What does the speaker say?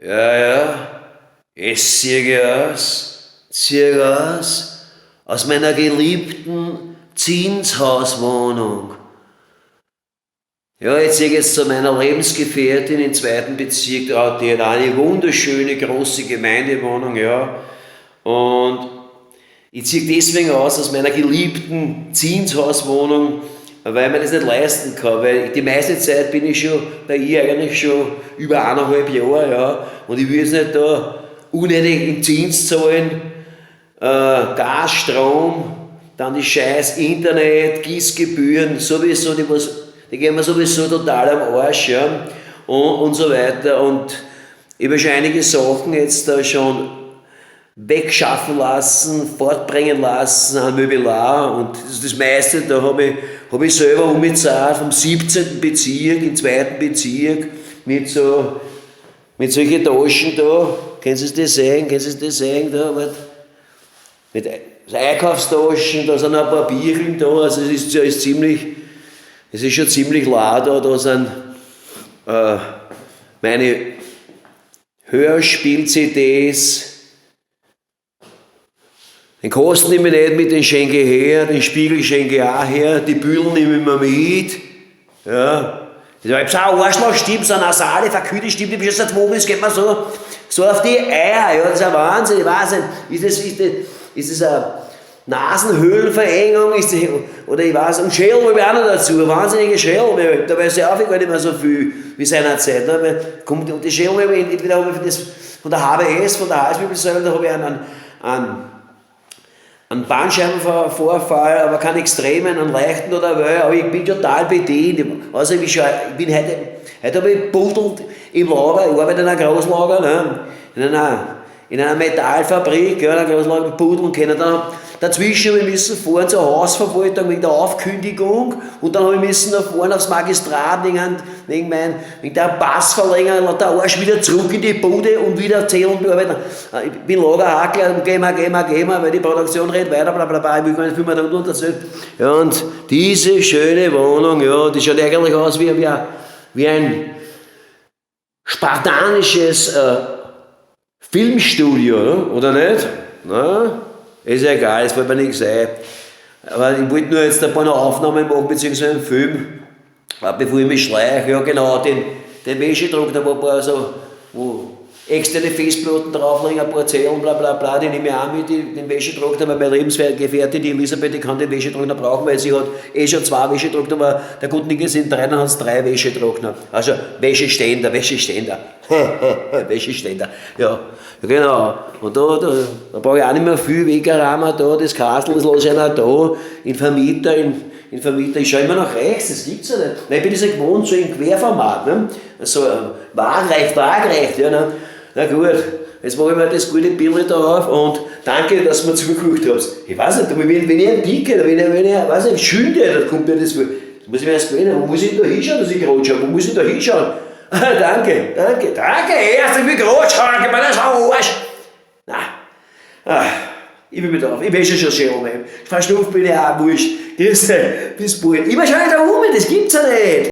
Ja, ja, es zieh aus, zieh aus, aus meiner geliebten Zinshauswohnung. Ja, ich ziehe jetzt zu meiner Lebensgefährtin im zweiten Bezirk, die hat eine wunderschöne große Gemeindewohnung, ja. Und ich ziehe deswegen aus aus meiner geliebten Zinshauswohnung, weil ich mir das nicht leisten kann, weil die meiste Zeit bin ich schon bei ihr eigentlich schon über 1,5 Jahre, ja, und ich will jetzt nicht da unnötig im Zins zahlen, Gas, Strom, dann die scheiß Internet, Gießgebühren, sowieso, die gehen mir sowieso total am Arsch, ja, und so weiter. Und ich habe schon einige Sachen jetzt da schon wegschaffen lassen, fortbringen lassen an Mobiliar, und das meiste, da hab ich selber umgezahlt vom 17. Bezirk, im 2. Bezirk, mit solchen Taschen da, können Sie das sehen, können Sie das sehen, da, warte. Mit Einkaufstaschen, da sind ein paar Bierchen da, also es ist, ist ziemlich, es ist schon ziemlich laut da, da sind meine Hörspiel-C Ds. Den Kosten nehme ich nicht mit, den schenke ich her, den Spiegel schenke ich auch her, die Bühlen nehme ich mir mit. Ja. Ich hab so eine Arschlochstimme, so eine nasale, verkühlte Stimme, die hab ich schon seit Wochen, das geht mir so auf die Eier, ja, das ist ein Wahnsinn, ich weiß nicht, ist das eine Nasenhöhlenverengung, ist das, oder ich weiß, und Schädel hab ich auch noch dazu, eine wahnsinnige Schädel, da weiß ich auch gar nicht mehr so viel wie seinerzeit, ne? Weil kommt, und die Schädel hab ich entweder hab ich das von der HWS, von der Halswirbelsäule, da hab ich einen Bandscheibenvorfall, aber keinen extremen, einen leichten oder was, aber ich bin total bedient. Also ich, schon, ich bin heute, heute habe ich buddelt im Lager, ich arbeite in einer Großlager, ne? In einer Metallfabrik, ja, in einer Großlager buddeln können. Dann, dazwischen habe ich müssen fahren zur Hausverwaltung wegen der Aufkündigung und dann habe ich müssen noch fahren aufs Magistrat wegen der Passverlängerung, der Arsch wieder zurück in die Bude und wieder zählen und bearbeiten. Ich bin Lagerhackler und gehen wir, gehen wir, gehen wir, weil die Produktion rennt weiter, bla bla bla, ich will gar nicht viel mehr da unten erzählen. Ja, und diese schöne Wohnung, ja, die schaut eigentlich aus wie ein spartanisches Filmstudio, ne? Oder nicht? Na? Ist ja egal, es fällt mir nichts ein. Aber ich wollte nur jetzt ein paar noch Aufnahmen machen, beziehungsweise einen Film, bevor ich mich schleiche. Ja genau, den Wäschedruck, da wo ein paar so, wo externe Festplatten drauf liegen, ein paar Zellen, bla bla bla, die nehme ich auch mit, den Wäschedruck, weil meine Lebensgefährtin, die Elisabeth, die kann den Wäschetrockner brauchen, weil sie hat eh schon 2 Wäschetrockner, aber der guten Dinge sind 3, dann hat sie 3 Wäschetrockner. Also Wäscheständer, Wäscheständer. Wäscheständer, ja, genau. Und da brauche ich auch nicht mehr viel Wegerama da, das Kastel, das lasse ich auch da, in Vermieter, in Vermieter, ich schaue immer nach rechts, das gibt's ja nicht. Nein, ich bin das ja gewohnt, so im Querformat, ne? So, waagerecht, waagerecht, ja, ne? Na gut, jetzt mache ich mir das gute Bild da auf und danke, dass du mir zugeguckt hast. Ich weiß nicht, wenn ich einen Dicke, wenn ich, weiß nicht, Schünde, da kommt mir das vor. Das muss ich mir erst gewöhnen. Wo muss ich denn da hinschauen, dass ich gerade schaue? Wo muss ich da hinschauen? Danke, danke, danke, erst ich will gerade schauen, gib mir das am Arsch. Na, ich will mich drauf, ich will schon schön nehmen. Verschnupft bin ich auch, wurscht. Grüß dich, bis bald. Immer schau ich da um, das gibt's ja nicht.